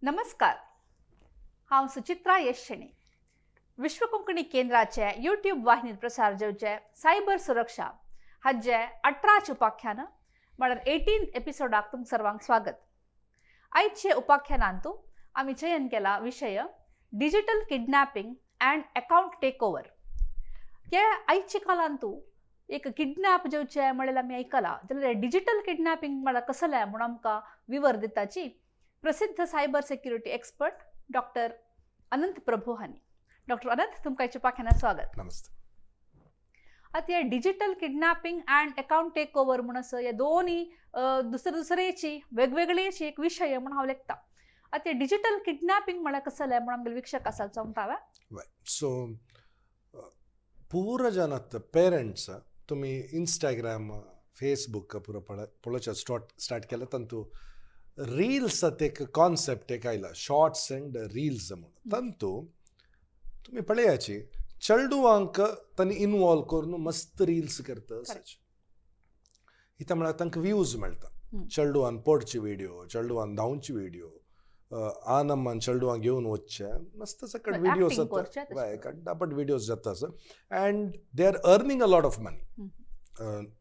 नमस्कार, हांव सुचित्रा यश शेणी. विश्व कोंकणी केंद्राचे यूट्यूब वाहिनीर प्रसार जावचे सायबर सुरक्षा हाजे 18चे उपाख्यान म्हळ्यार 18 एपिसोडाक तुमकां सर्वांक स्वागत. आयचे उपाख्यानांतू आमी चयन केला विशय digital kidnapping and account take over. हे आयच्या काळांतू एक किडनॅप जावचें म्हणल्यार आमी आयकलां, जाल्यार डिजिटल किडनॅपिंग म्हळ्यार कसलें म्हूण आमकां विवर दिताची प्रसिद्ध cyber security expert doctor Anant Prabhu हांणी. डॉक्टर अनंत, तुमकां आयच्या उपाख्यानात स्वागत. नमस्ते. आतां हे digital kidnapping and account take over म्हूण आसा, हे दोनूय दुसरे दुसरेची वेगवेगळेची एक विशय म्हूण हांव लेखता. आतां हे डिजिटल किडनॅपिंग म्हळ्यार कसलें म्हूण आमगेले वीक्षक आसा सांगता हांवें. सो पूरा जनत पेरेंट्स, तुमी इंस्टाग्राम, फेसबूक पुरो पळोवच्या स्टार्ट केलं, तांतू रील्स एक कॉन्सेप्ट एक आयला, शॉर्ट्स अँड रील्स म्हणून. तांतू तुमी पळयाची, चेडवांक तांणी इनवॉल्व करून मस्त रील्स करता. इथं म्हळ्यार तांकां व्यूज मेळटा. चेडवान पडची व्हिडिओ, चेडवान धांवची व्हिडिओ, आनम्मान चेडवां घेवन वचचे, मस्त सकट व्हिडिओ acting करचे जाता. तशें. वय, कड्डापट व्हिडिओज जाता असं and they are earning a lot of money.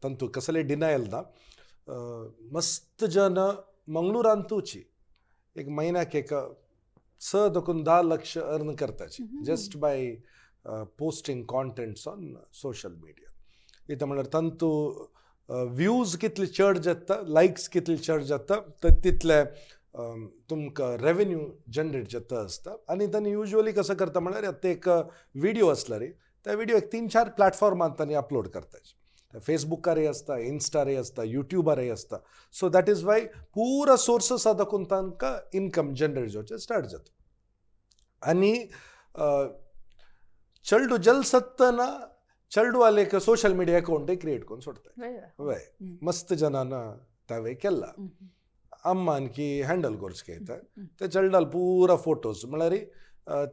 तांतू कसले डिनायल ना. मस्त जन मंगळूरांतूची एक म्हयन्याक एक 6 देखून 10 लक्ष earn करताची just by posting contents on social media. इथं म्हळ्यार तांतू व्यूज कितले चड जाता, लायक्स कितले चड जाता, तर तितले तुमकां रेवेन्यू जनरेट जाता आसता. आनी तांणी युजली कसं करता म्हळ्यार, आतां एक व्हिडिओ आसला रे, त्या व्हिडिओ एक तीन चार प्लॅटफॉर्मार तांणी अपलोड करता. फेसबुकारय आसता, इन्स्टारय आसता, युट्यूबारय आसता. सो that is why पुरा सोर्सस दाखोवन तांकां इनकम जनरेट जावचें स्टार्ट जाता. आनी चेडू जल सत्तना चेडवाले एक सोशल मिडिया अकाउंटय क्रिएट करून सोडता. वय. मस्त जनान तावे केला. अम्मान की हँडल करचें येता. ते चेडवाल पुरा फोटोज, म्हळ्यार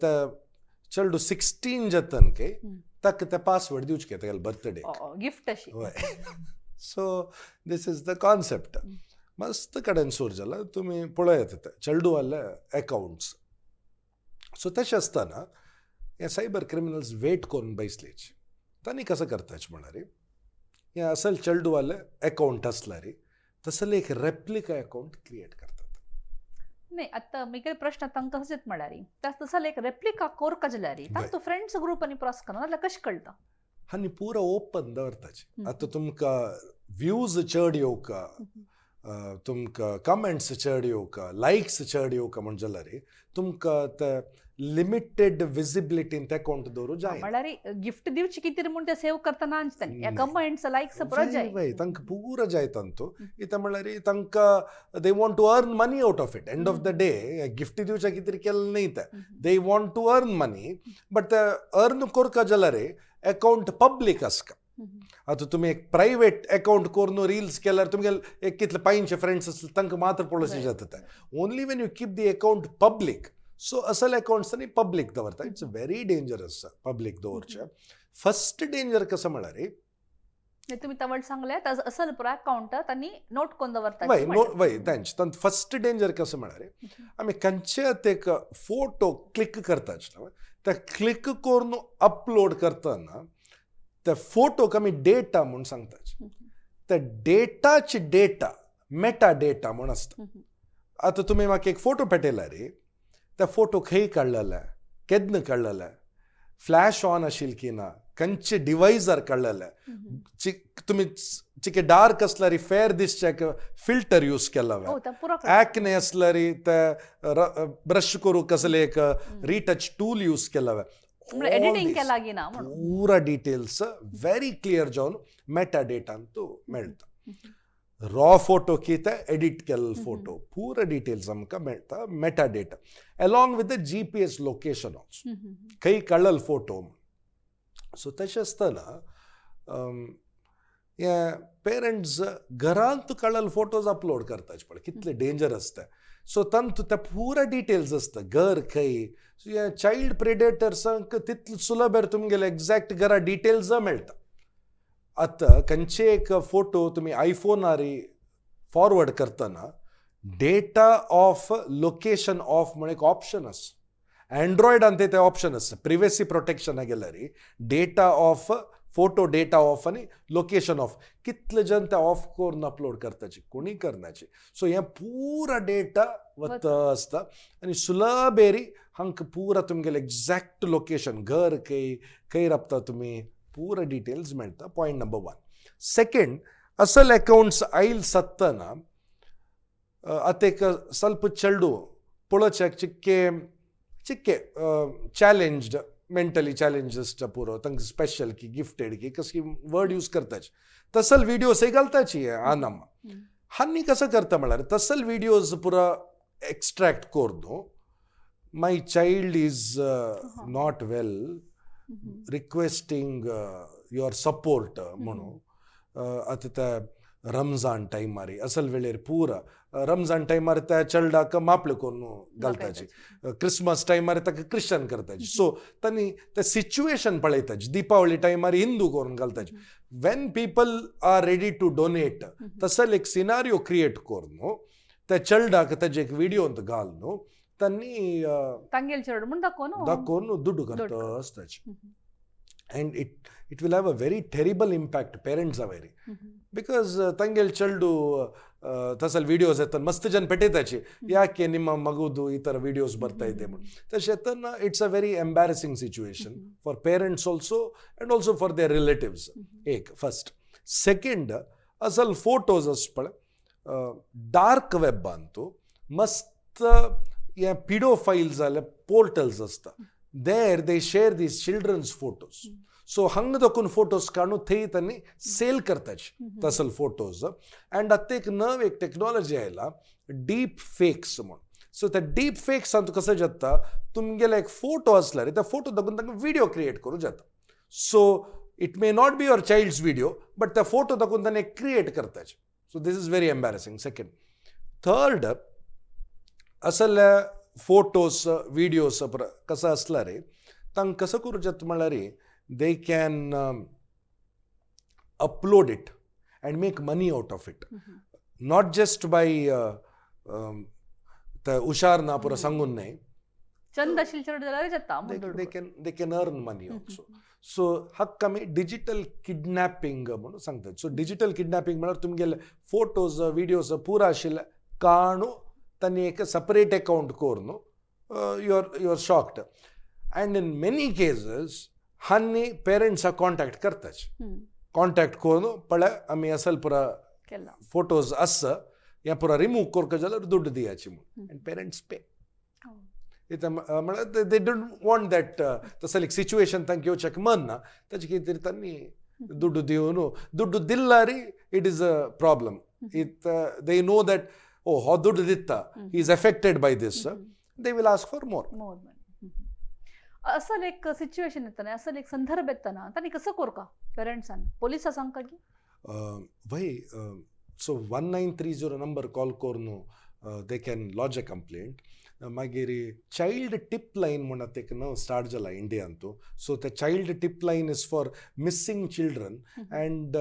ते चेडू 16 जातन के ताका ते पासवर्ड दिवचे तेगेले बर्थडे. गिफ्ट अशी. वय, so this is the concept. मस्त कडेन सूर जाला, तुमी पळयात ते चेडवाले अकाउंट्स. सो तशें आसतना हे सायबर क्रिमिनल्स वेट करून बैसलेच. तांणी कसं करताच म्हळ्यार, हे असल चेडवाले अकाउंट आसल्यार तसले एक रेप्लिका अकाउंट क्रिएट करतात. नाही, आता मी काही प्रश्न तांकां कशें म्हळ्यार, तसले एक रेप्लिका कोरका जाल्यार तांचो फ्रेंड्स ग्रुप आनी क्रॉस करना जाल्यार कशें कळटा? आनी पुरा ओपन दवरताचे. आतां तुमकां व्यूज चड येवका, तुमकां कमेंट्स चड येवका, लायक्स चड येवका म्हण जाल्यार तुमकां ते लिमिटेड विजिबिलिटीन ते अकाउंट दवरूं जाय. म्हळ्यार गिफ्ट दिवची कितें म्हूण ते सेव करतना आसता, कमेंट्स लायक्स पुरो जाय. वय, तांकां पुरा जाय तांतू. कितें म्हणल्यार तांकां they want to earn money out of it. End of the day gift दिवच्या कितें केलें न्ही तें. They want to earn money, but ते अर्न करका जाल्यार अकाउंट पब्लीक आसका. आतां तुमी एक प्रायवेट अकाउंट करून रील्स केल्यार तुमगेले एक कितले 500 फ्रेंड्स आसले, तांकां मात्र पळोवचें जाता तें. Only when you keep the account public. So असल अकाउंट्स आनी पब्लीक दवरता, it's very dangerous public दवरचें. फर्स्ट डेंजर कसं म्हळ्यार नाही, तुम्ही तवळ सांगले असल पुरो अकाउंट तांणी नोट करून दवरता. वय, नो, वय, तेंच. तांत फर्स्ट डेंजर कसं म्हळ्यार, आमी खंयचे एक फोटो क्लिक करता, ते क्लिक करून अपलोड करतना त्या फोटोक आमी डेटा म्हूण सांगता. त्या डेटाची डेटा मेटा डेटा म्हूण आसता. आतां तुमी म्हाका एक फोटो पेटयला रे, त्या फोटो खंय काडलेले, केन्ना काडलेले, फ्लॅश ऑन आशिल्ली की ना, खंयचे डिवायजार काडलेले, तुमी चिके डार्क आसल्यार फेर दिसचे फिल्टर यूज केला, हो, पुरो. एक्ने आसल्यार ते ब्रश करूंक कसले एक रिटच टूल यूज केला. एडिटिंग केला की ना. पुरा डिटेल्स व्हेरी क्लियर जावन मेटा डेटान तो मेळटा. रॉ फोटो की ते एडिट केल्ले फोटो, पुरा डिटेल्स आमकां मेळटा meta data along with the GPS location also, खंय काडलेलो फोटो. सो तशें आसतना हे पेरंट्स घरांत काडलेले फोटोज अपलोड करतात पळय, कितले डेंजर आसता. सो तांतू ते पुरा डिटेल्स आसता, घर खंय. सो हे चायल्ड प्रिडेटर्सांक तितले सुलभ तुमगेले एग्जॅक्ट घरा डिटेल्स मेळटा. आतां खंयचे एक फोटो तुमी आयफोनार फॉरवर्ड करतना डेटा ऑफ, लोकेशन ऑफ म्हण एक ऑप्शन आसा. अँड्रॉयडान ते ऑप्शन आसा. प्रिवेसी प्रोटेक्शना गेल्यार data off, photo data off आनी लोकेशन ऑफ. कितले जन ते ऑफ करून अपलोड करताची, कोणी करनाची. सो हें पुरा डेटा वता आसता आनी सुलभेरी हांकां पुरा तुमगेलें एग्जॅक्ट लोकेशन, घर खंय, खंय राबता तुमी, पुरा डिटेल्स मेळटा. Point number one. Second, असल अकाउंट्स आयल सत्तना आतां एक ಸ್ವಲ್ಪ चेडू पळोवच्याक चिक्के चिक्के चॅलेंज्ड, मेंटली चॅलेंज आसता पुरो, तांकां स्पेशल की गिफ्टेड की कसली वर्ड यूज करताची, तसल विडियोजय घालताची आनामा. हांनी कसं करता म्हळ्यार तसल विडियोज पुरा एक्स्ट्रॅक्ट करून, "My child is not well, requesting your support" म्हणून. आतां त्या रमजान टायमार, असल वेळेर पुरा रमजान टायमार त्या चेडवाक मापळे करून घालताची, क्रिसमस टायमार ताका क्रिश्चन करताची. सो तांणी ते सिच्युएशन पळयताची. दिपावली टायमार हिंदू करून घालताची. When people are ready to donate, तसल एक सिनारियो क्रिएट करून त्या चेडवाक तेजे एक विडियोंत घालून तांणी तांगेल चेडू म्हूण दाखोवन दाखोवन दुड्डू करता दुड्डू. आसताची. And it will have a very terrible impact पेरंट्सा वयर, because ತಂಗೆಲ್ ಚಲ್ಡು ತಸಲ್ ವಿಡಿಯೋಸ್ ಎತ್ತನ್ ಮಸ್ತ್ ಜನ ಪೆಟ್ಟೇತಾಚಿ, ಯಾಕೆ ನಿಮ್ಮ ಮಗುದು ಈ ಥರ ವಿಡಿಯೋಸ್ ಬರ್ತಾ ಇದೆ म्हणून. ತಶೆ ತನ್ನ it's a very embarrassing situation for parents also and also for their relatives. एक फर्स्ट. सेकंड, असल फोटोज आस पळय, डार्क वेब अंतू मस्त हे पिडोफाईल जाल्यार पोर्टल्स आसता. There they share these children's photos. So हंग दाखून फोटोज काडून थंय तांणी सेल करताची तसल फोटोज. अँड आतां एक नव एक टेक्नॉलॉजी आयला, डीप फेक्स म्हूण. सो त्या डीप फेक्सान कसं जाता, तुमगेले एक फोटो आसल्यार त्या फोटो दाखून तांकां विडियो क्रिएट करूं जाता. So it may not be your child's video, but त्या फोटो दाखोवन ताणें क्रिएट करताचे. So this is very embarrassing. Second, third, असले फोटोज, विडियोज कसं असल्यार तांकां कसं करूं जाता म्हळ्यार they can upload it and make money out of it, not just by हुशार ना पुरो सांगून न्हय. चंद आशिल्ले चेडूं जाल्यार जाता. They can earn money also. So हाका आमी डिजिटल किडनॅपिंग म्हणून सांगतात. सो डिजिटल किडनॅपिंग म्हळ्यार तुमगेले फोटोज, विडियोज पुरा आशिल्ले काणू तांणी एक सपरेट अकाउंट करून you are shocked. And in many cases हांनी पेरंट्साक कॉन्टॅक्ट करताच. कॉन्टॅक्ट करून, पळय, आमी असल पुरा केला. फोटोज आसा, हें पुरा रिमूव करका जाल्यार दुड्ड दियाची म्हूण. And parents pay. इथं म्हळ्यार they don't want that. तसं एक सिच्युएशन तांकां येवच्याक मन ना. ताचे कितें तरी तांणी दुड्डू दिवन, दुड्डू दिल्लारी it is a problem. It they know that, oh, हो दुड्डू दिता, he is affected by this, they will ask for more. More. असल एक सिच्युएशन येतना, असल एक संदर्भ येतना तांणी कसं करका पेरंट्सान? पोलिसा सांगका की? वय, so 1930 number call करून they can lodge a complaint. मागीर चायल्ड टिप लायन म्हणून एक नव स्टार्ट जाला इंडियांतू. सो ते child tip line is for missing children and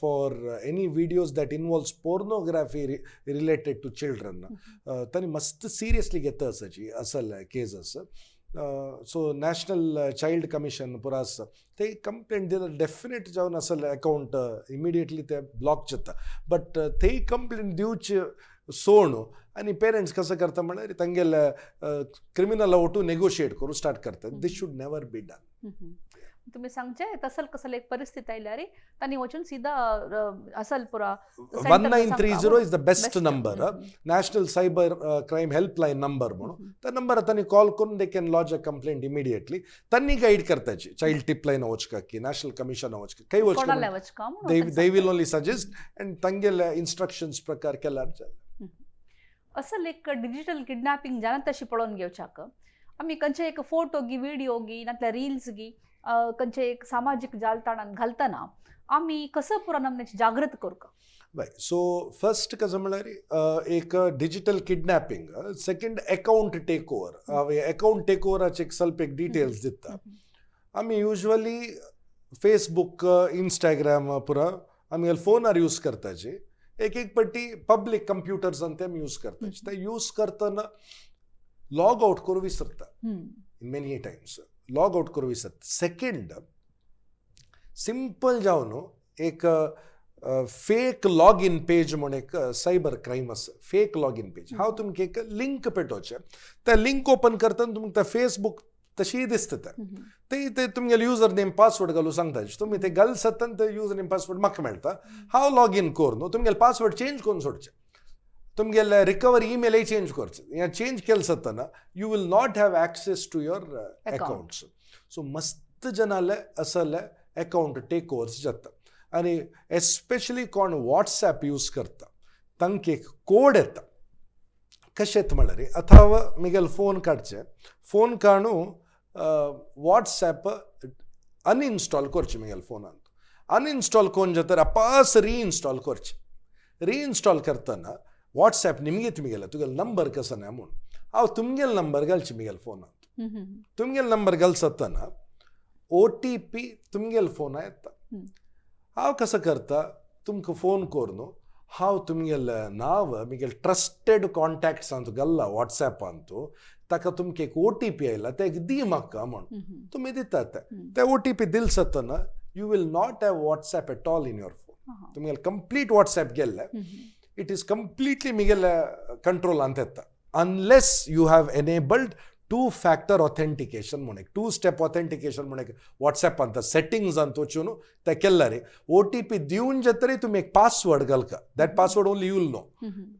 for any videos that involves pornography related to children. तांणी मस्त सिरियसली घेता आसाची असल cases. So national child commission पुरा आसा. ते कंप्लेंट दिल्यार डेफिनेट जावन असल अकाउंट इमिडिएटली ते ब्लॉक जाता. बट ते कंप्लेंट दिवचे सोड आनी पेरंट्स कसं करता म्हळ्यार तांगेले क्रिमिनल वटू नेगोशिएट करून स्टार्ट करतात. This should never be done. तुम्ही सांगचे तसल कसल एक परिस्थिती आयल्यार तांणी वचून सीधा असल पुरा 1930 is the best number, national cyber crime helpline number म्हणून. त्या नंबर तांणी कॉल करून they can lodge a complaint immediately. तांणी गायड करताची, चायल्ड टिप लायन वचका की नॅशनल कमिशन वचका, खंय वचका. कोणाला वचका. They will only suggest and तांगेले इन्स्ट्रक्शन्स प्रकार केल्यार जालें. असल एक डिजिटल किडनॅपिंग जाणा तशी पळोवन घेवच्याक आमी खंयचे एक फोटो गी, विडियो गी, नातल्यार रिल्स गी खंयचे एक सामाजीक जालताणान घालतना आमी कसं पुरा नमन्याची जागृत करूका? बाय, सो फर्स्ट कसं म्हळ्यार एक digital kidnapping, second account take over. Account take ओवराचे एक ಸ್ವಲ್ಪ एक डिटेल्स दिता. आमी युजली फेसबूक, इंस्टाग्राम पुरा आमी फोनार यूज करताची. एक एक पट्टी पब्लीक कंप्युटर्सान ते आमी यूज करता. ते यूज करतना लॉग आउट करूं विसरता. मेनी टायम्स लॉग आउट करूं विसरता. सेकंड, सिंपल जावन एक फेक लॉग इन पेज म्हूण एक सायबर क्रायम आसा, फेक लॉग इन पेज. हांव तुमकां एक लिंक पेटोवचें, ते लिंक ओपन करतना तुमकां फेसबूक तशी दिसता. ते ते ते तुमगेले युजर नेम पासवर्ड घालूं सांगता. तुमी ते घाल सत्तान ते युजर नेम पासवर्ड म्हाका मेळटा. हांव लॉग इन करून तुमगेले पासवर्ड चेंज करून सोडचें, तुमगेले रिकवरी ईमेलय चेंज करचें. हें चेंज केलें जातना you will not have access to your accounts. So मस्त जनाले असले अकाउंट टेक ओवर्स जाता. आनी एस्पेशली कोण वॉट्सॅप यूज करता तांकां एक कोड येता. कशें येता म्हळ्यार, आतां हांव म्हगेलो फोन काडचें, फोन काडून वॉट्सॅप अनइन्स्टॉल करचें. म्हगेल्या फोनांत अनइन्स्टॉल करून जाता, आपास रिइन्स्टॉल करचें. रिइन्स्टॉल करतना वॉट्सॅप निमगीत म्हगेलें तुगेलो नंबर कसो ना म्हूण. हांव तुमगेलो नंबर घालचें म्हगेल्या फोनांत. तुमगेलो नंबर घालसतना ओटीपी तुमगेल्या फोना येता. हांव कसो करता, तुमकां फोन करून हांव तुमगेलें नांव म्हगेले ट्रस्टेड कॉन्टॅक्ट्सांत घाल्ला वॉट्सॅपांत, ताका तुमकां एक ओटीपी आयला, ते एक दी म्हाका म्हूण. तुमी दितात ते. ते ओटीपी दिल जातना you will not have WhatsApp at all in your phone. तुमगेले कंप्लीट वॉट्सॅप गेल्ले. It is completely म्हगेले कंट्रोलांत येता, unless you have enabled two factor authentication म्हूण एक, टू स्टेप ऑथेंटिकेशन म्हूण एक वॉट्सॅपांत सेटिंग्सांत वचून ते केल्यार ओटीपी दिवन जातरी तुमी एक password घालका. That password only you will know,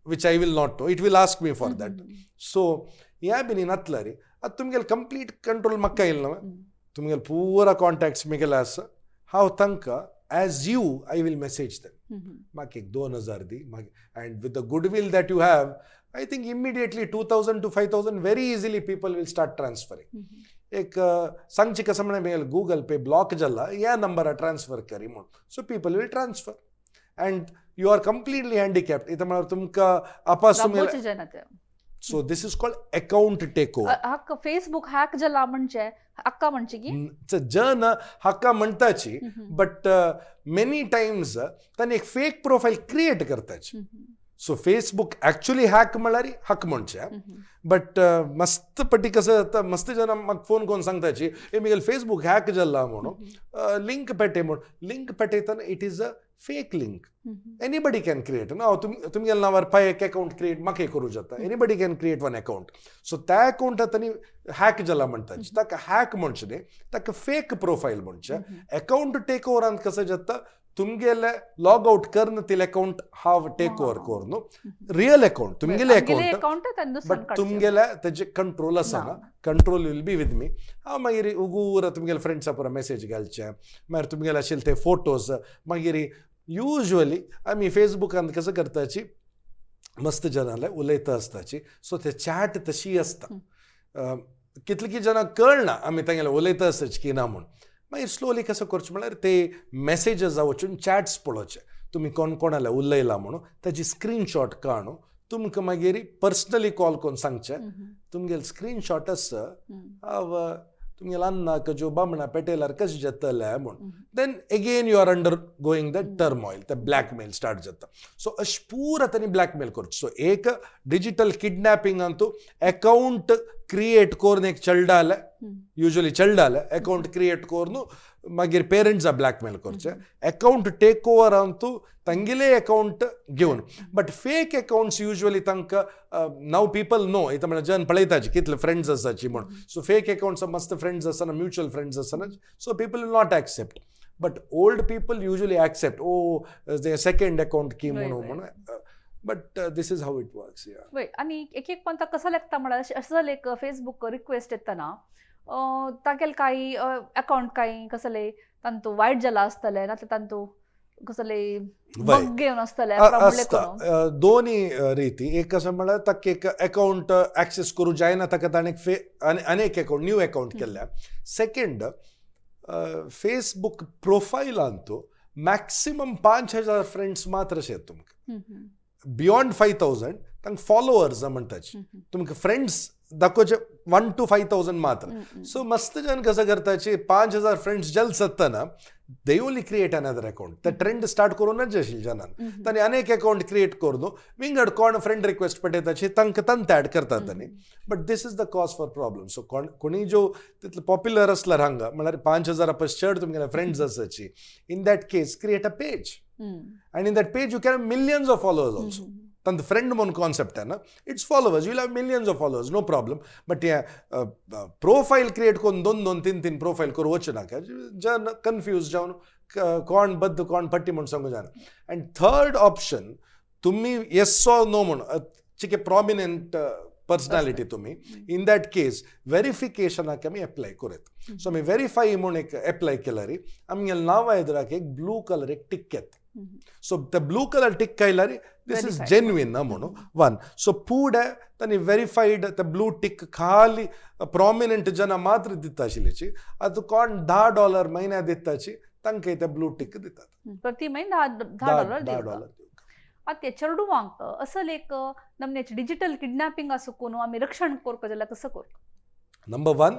which I will not know. It will ask me for that. So ह्या बीन नातल्यार आतां तुमगेले कंप्लीट कंट्रोल म्हाका येयलो न्हू. तुमगेले पुरा कॉन्टॅक्ट्स म्हगेले आसा. हांव तांकां as you I will message them, म्हाका एक 2000 दी मागीर. And with the good will that you have, I think immediately 2000 to 5000 very easily people will start transferring. एक सांगचें कसं म्हळ्यार म्हगेलें गुगल पे ब्लॉक जाला, ह्या नंबरार ट्रान्सफर करी म्हूण. So people will transfer and you are completely handicapped. इथं म्हळ्यार तुमकां आपास तुमगेले दाखोवचें जायना ते. So this is called account take over. हक्क फेसबुक हॅक जाला म्हणजे हक्का म्हणचे की जन हाका म्हणटाची, बट मेनी टायम्स तांणी एक फेक प्रोफायल क्रिएट करताची. सो फेसबुक ऍक्च्युली हॅक म्हळ्यार हक म्हणचे, बट मस्त पटी कसं जाता, मस्त जण म्हाका फोन करून सांगताची, ए म्हगेलें फेसबुक हॅक जाला म्हणून, लिंक पेटे म्हूण. लिंक पेटयतना it is a fake link. Anybody can create ना. तुम तुमगेल्या नांवार पाय एक अकाउंट क्रिएट म्हाका करूं जाता. Anybody can create one account. So त्या अकाउंटात तांणी हॅक जाला म्हणटा. ताका हॅक म्हणचें न्ही, ताका फेक प्रोफायल म्हणचें. अकाउंट टेक ओवरान कसं जाता, तुमगेले लॉग आउट करन तिले अकाउंट हांव टेक ओवर करून रियल अकाउंट तुमगेले अकाउंट अकाउंट बट तुमगेले तेजे कंट्रोल आसा ना, control will be with me. हांव मागीर उगूर तुमगेले फ्रेंड्सा पुरा मेसेज घालचे, मागीर तुमगेले आशिल्ले ते फोटोज. मागीर युजली आमी फेसबुकान कसं करताची, मस्त जनाले उलयता आसताची. सो ते चॅट तशी आसता. कितली जाणां कळना आमी तांगेले उलयता आसताची की ना म्हूण. मागीर स्लोली कसं करचें म्हळ्यार, ते मॅसेजीस वचून चॅट्स पळोवचे, तुमी कोण कोणाले उलयला म्हणून. ताजी स्क्रीनशॉट काडून तुमकां मागीर पर्सनली कॉल करून सांगचें, तुमगेले स्क्रीनशॉट आसा, हांव तुमगेले अन्नाक ज्यो बामणा पेटयल्यार कशें जातलें म्हूण. Then again you are undergoing the turmoil. ते ब्लॅकमेल स्टार्ट जाता. सो अशें पुरा तांणी ब्लॅकमेल करचें. सो एक डिजिटल किडनॅपिंगांतू अकाउंट क्रिएट करून एक चलडाले, युजली चलडाले अकाउंट क्रिएट करून मागीर पेरंट्सा ब्लॅकमेल करचे. अकाउंट टेक ओवर अंतू तांगेले अकाउंट घेवन, बट फेक अकाउंट्स युजली तांकां नाव पीपल नो इथं म्हळ्यार जन पळयताची कितले फ्रेंड्स आसाची म्हूण. सो फेक अकाउंट्स मस्त फ्रेंड्स आसना, म्युच्युअल फ्रेंड्स आसना, so people will not accept, but old people usually accept, oh, second account की म्हणून म्हणून. But this is how it works, yeah. वय, आनी एक एक पण कसं लागता म्हळ्यार, अशें जालें, एक फेसबुक रिक्वेस्ट येतना तागेले काही अकाउंट काही कसले तांतू वायट जाला आसतलें, नाजाल्यार तांतू कसले बग घेवन आसतले. आसता दोन्ही रिती. एक कसं म्हळ्यार, ताका एक अकाउंट ऍक्सेस करूं जायना, ताका ताणें फे अनेक अकाउंट, न्यू अकाउंट केल्ल्या. सेकंड, फेसबुक प्रोफायलांतू मॅक्सिमम 5000 फ्रेंड्स मात्र अशे तुमकां. बियॉन्ड 5000 तांकां फॉलोवर्स म्हणटाची. तुमकां फ्रेंड्स दाखोवचे. 1 to 5,000 मात्र. सो मस्त जन कसं करताची, 5,000 फ्रेंड्स जल सत्ताना they only create another account. ते ट्रेंड स्टार्ट करूनच जाशील जनान. तांणी अनेक अकाउंट क्रिएट करून विंगड कोण फ्रेंड रिक्वेस्ट पठयताची, तांकां तंत ऍड करतात तांणी. But this is the cause for problem. So कोण कोणी जो तितले पॉप्युलर असल्यार हांगा, म्हळ्यार 5,000 पस चड तुमगेले फ्रेंड्स आसाची, in that case create a page and in that page you can millions of followers also. तांचो फ्रेंड म्हणून कॉन्सेप्ट आहे ना, it's followers, you have millions of followers, no problem. But हे प्रोफायल क्रिएट करून दोन दोन तीन तीन प्रोफायल करून वचू नाका. जन कन्फ्यूज जावन कोण बद्द कोण पट्टी म्हूण सांगू जायना. अँड थर्ड ऑप्शन, तुम्ही येस ऑर नो म्हूण चिके प्रॉमिनंट पर्सनॅलिटी तुम्ही, इन that case व्हेरिफिकेशनाक आमी एप्लाय करूं. सो आमी व्हेरीफाय म्हूण एक एप्लाय केल्यार आमगे नांवा एदराक एक ब्लू कलर एक टिक येता. सो ते ब्लू कलर टिक आयल्यार this is Verified. Genuine ना म्हणून वन. सो पुढे तांणी व्हेरीफाईड ते ब्लू टिक खाली प्रॉमिनंट जना मात्र दिता आशिल्ल्याची. आतां कोण $10 म्हयन्या दिताची, तांकां ते ब्लू टिक दितात. प्रति महिने 10 10 डॉलर 10 दिवका. डॉलर. आतां चेडवांक असल एक नमन्याचे डिजिटल किडनॅपिंग आसून आमी रक्षण करपा जाल्यार कसं करप? नंबर वन,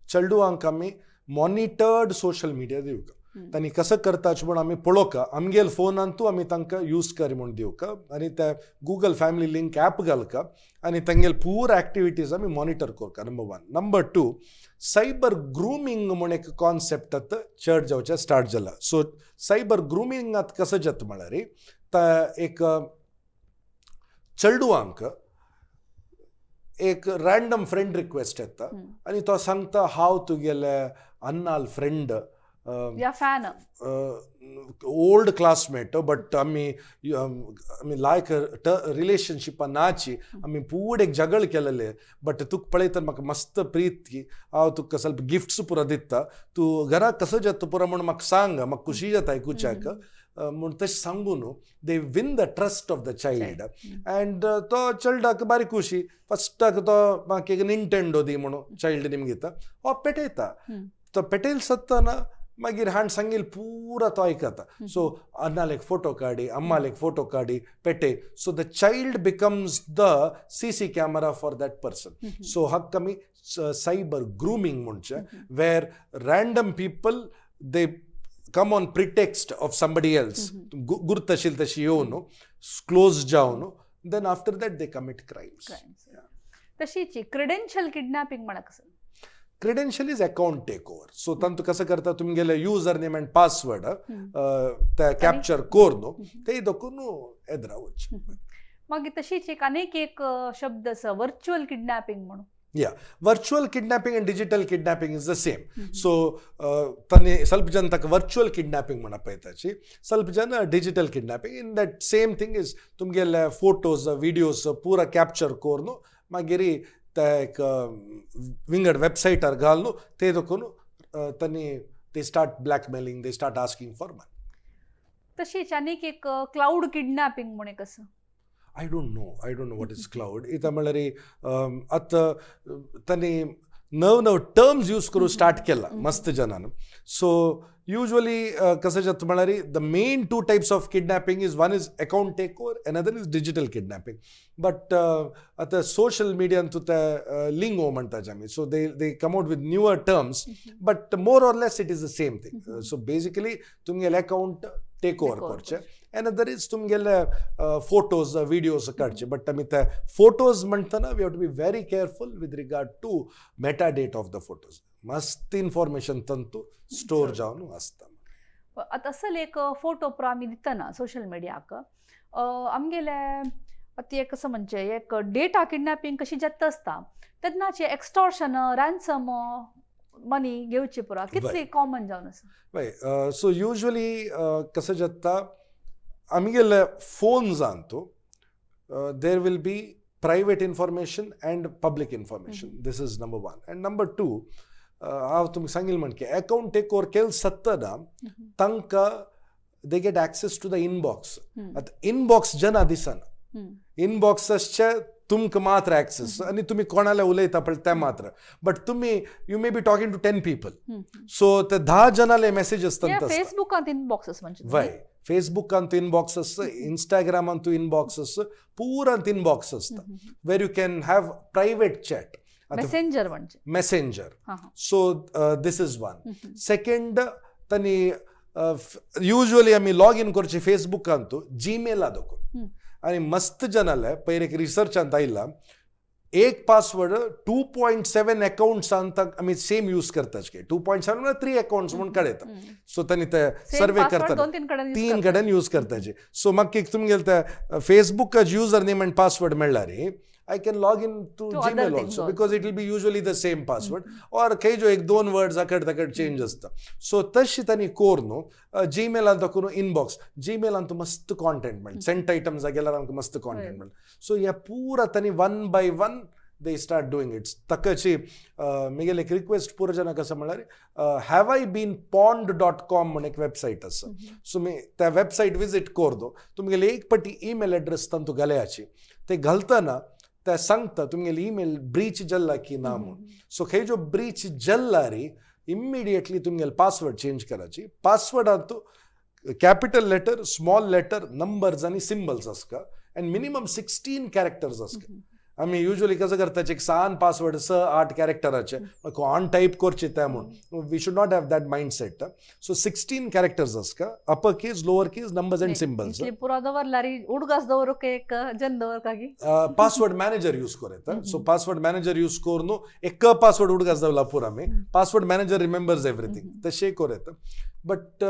चेडवांक आमी मॉनिटर्ड सोशल मिडिया दिवका. तांणी कसं करताच म्हूण आमी पळोवका. आमगेल फोनांतू आमी तांकां यूज कर म्हूण दिवका आनी ते गुगल फॅमिली लिंक ॲप घालका आनी तांगेल पूर एक्टिविटीज आमी मॉनिटर करका, number one. Number two, cyber grooming म्हूण एक कॉन्सेप्ट आतां चड जावचें स्टार्ट जाला. सो सायबर ग्रुमींग आतां कसं जाता म्हळ्यार, ता एक चेडवांक एक रॅन्डम फ्रेंड रिक्वेस्ट येता आनी तो सांगता, हांव तुगेले अन्नाल फ्रेंड या फॅन. ओल्ड क्लासमेट, बट आमी आमी लायक रिलेशनशिपान नाची, आमी पूड एक झगड केलेले, बट तुका पळयतना म्हाका मस्त प्रीत, हांव तुका ಸ್ವಲ್ಪ गिफ्ट्स पुरा दिता, तूं घरा कसं जाता पुरा म्हूण म्हाका सांग, म्हाका खुशी जाता आयकुच्याक म्हूण. तशें सांगून they win the trust of the child and तो चेडवाक बारी खुशी. फस्टाक तो म्हाका एक निंटेंडो दी म्हणून चायल्ड निमगिता, हो पेटयता. तो पेटयल सत्ताना मागीर हाण सांगील पुरा तो आयकता. सो अन्नाल एक फोटो काडी, अम्माल एक फोटो काडी पेटे. So the child becomes the CC camera for that person. So हाका आमी सायबर ग्रुमींग म्हणचे, where random people, they come on pretext of somebody else, गुर्त आशिल्ली तशी येवन क्लोज जावन, then after that they commit crimes. तशीच क्रेडेन्शियल किडनॅपिंग म्हणा कसं? Credential is account take over. So तांतू कसं करता, तुमगेले युजर नेम अँड पासवर्ड ते कॅप्चर करून ते दखून एदरा वचचे. मागीर तशीच एक अनेक एक शब्द आसा, व्हर्च्युअल किडनॅपिंग म्हणून. Virtual kidnapping and digital kidnapping is the same. So तांणी ಸ್ವಲ್ಪ ಜನ ताका वर्च्युअल किडनॅपिंग म्हणा पळयताची, ಸ್ವಲ್ಪ ಜನ digital kidnapping. In that same thing is तुमगेले फोटोज, विडियोज पुरा कॅप्चर करून मागीर ते एक विंगड वेबसायटार घालून ते देखून तांणी they start blackmailing, they start asking for money. तशीच अनेक एक क्लाउड किडनॅपिंग म्हणून एक आसा. I don't know what is cloud. इथं म्हणल्यार आतां तांणी नव नव टर्म्स यूज करून स्टार्ट केला मस्त जनान. सो युजली कसं जाता म्हळ्यार, the main two types of kidnapping is, one is account take over, another is digital kidnapping. But आतां सोशल मिडियान तूं ते लिंगो म्हणटाचे आमी, so they come out with newer terms, but more or less it is the same thing. So basically तुमगेले account take over करचे, another is तुमगेले photos, videos काडचे. But आमी ते फोटोज म्हणटना we have to be very careful with regard to meta data of the photos. मस्त information तंतू store जावन आसता. आतां असल एक फोटो पुरो आमी दितना सोशल मिडियाक आमगेले, आतां एक कसं म्हणजे एक डेटा किडनॅपिंग कशी जाता आसता, तेन्नाचे एक्स्टॉर्शन, रॅन्सम मनी घेवची पुरो कितली कॉमन जावन आसा? हय, सो युजली कसं जाता, आमगेले फोन्सांतू there will be private information and public information. This is number one. And number two, हांव तुमकां सांगील म्हण की अकाउंट टेक ओवर केलें सत्तना तांकां they get access to the inbox. आतां इनबॉक्स जना दिसना. इनबॉक्साचे तुमकां मात्र ऍक्सेस आनी तुमी कोणाला उलयता पळय ते मात्र, बट तुमी you may be talking to 10 people, so ते 10 जणाले मेसेज या फेसबुकांत इनबॉक्सेस म्हणजे? वय, फेसबुकांत इनबॉक्सेस, इंस्टाग्रामांत इनबॉक्सेस, पुरांत इनबॉक्स आसता where you can have private chat. Messenger म्हणजे मेसेंजर. हा हा. So this is one. Second, तांणी युजली आमी लॉग इन करचे फेसबुकांतू जीमेला दखून. आनी मस्त जनाले पयर एक रिसर्चांत आयला, एक पासवर्ड 2.7 अकाउंट्सांत आमी सेम यूज करतात. 2.7 म्हळ्यार 3 अकाउंट्स म्हूण कळयता. सो तांणी ते Same सर्वे password करतात. दोन तीन कडेन use तीन करतात. कडेन यूज करताचे. सो मागीर तुमगेले ते फेसबुकाच युजर नेम आनी password मेळ्ळार I can log in to To other Gmail things also also. Because it will be usually the same password or खंय जो एक दोन वर्ड्स आकड ताकड चेंज आसता. सो तशी तांणी कोर न्हू जीमेलान करून इनबॉक्स, जीमेलान तूं मस्त कॉन्टेंट मेळटा. सेंट आयटम्स गेल्यार आमकां मस्त कॉन्टेंट मेळटा. सो ह्या पुरा तांणी one by one they start doing it. ताकाची म्हगेली एक रिक्वेस्ट पुरो जाणांक आसा म्हणल्यार have I been pwned dot com म्हण एक वेबसायट आसा. सो मी त्या वेबसायट विजीट कर दो, तुमगेले एक पटी ईमेल एड्रेस तांतू घालयाची. ते घालतना ते सांगता तुमगेले ईमेल ब्रीच जाल्ला की ना म्हूण. सो खंय जो ब्रीच जाल्ला रे, इमिडिएटली तुमगेले पासवर्ड चेंज करायची. पासवर्डांतू capital letter, small letter, numbers आनी सिम्बल्स आसता आनी मिनिमम 16 कॅरेक्टर्स आसता. आमी युजली कसं करता, एक सान पासवर्ड 6-8 कॅरेक्टराचे कोण टायप करचे ते म्हूण. We should not have that mindset. So 16 characters आसता, upper case, lower case, numbers and symbols. इतली पुरा दवरल्यार उडगास दवरूक एक जन दवरका की. पासवर्ड मॅनेजर यूज कर येता. सो पासवर्ड मॅनेजर यूज करून एक पासवर्ड उडगास दवरला पुरो आमी, पासवर्ड मॅनेजर रिमेंबर्स एवरीथींग. तशें करूं येता, but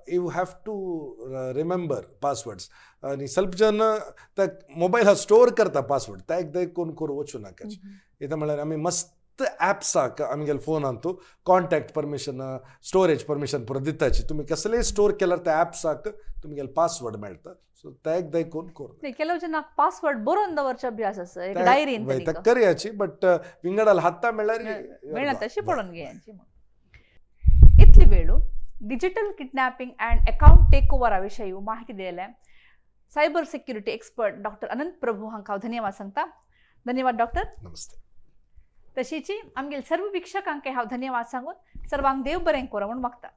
you have to remember passwords. आनी सल्प जन त्या मोबायलार स्टोर करता पासवर्ड, त्या एकदां कोण करूं वचूं नाका. कितें म्हळ्यार आमी मस्त ॲप्साक आमगेले फोनांतू कॉन्टॅक्ट परमिशन, स्टोरेज परमिशन पुरो दिताची. तुमी कसलेय स्टोर केल्यार त्या ॲप्साक तुमगेले पासवर्ड मेळटा. सो त्या एकदां कोण करूं. नाही, ಕೆಲವು ಜನ पासवर्ड बरोवन दवरचे अभ्यास आसा एक डायरीन. वय करयाची, बट विंगडाल हाता मेळ्ळ्यार मेळना तशी पडोवन घेयाची. इतली वेळू digital kidnapping and account take Obra विशयी माहिती दिले cyber security expert doctor Anant Prabhu हांकां हांव धन्यवाद सांगता. धन्यवाद डॉक्टर. नमस्ते. तशीची आमगेले सर्व वीक्षकांक हांव धन्यवाद सांगून सर्वांक देव बरें करूं म्हूण मागता.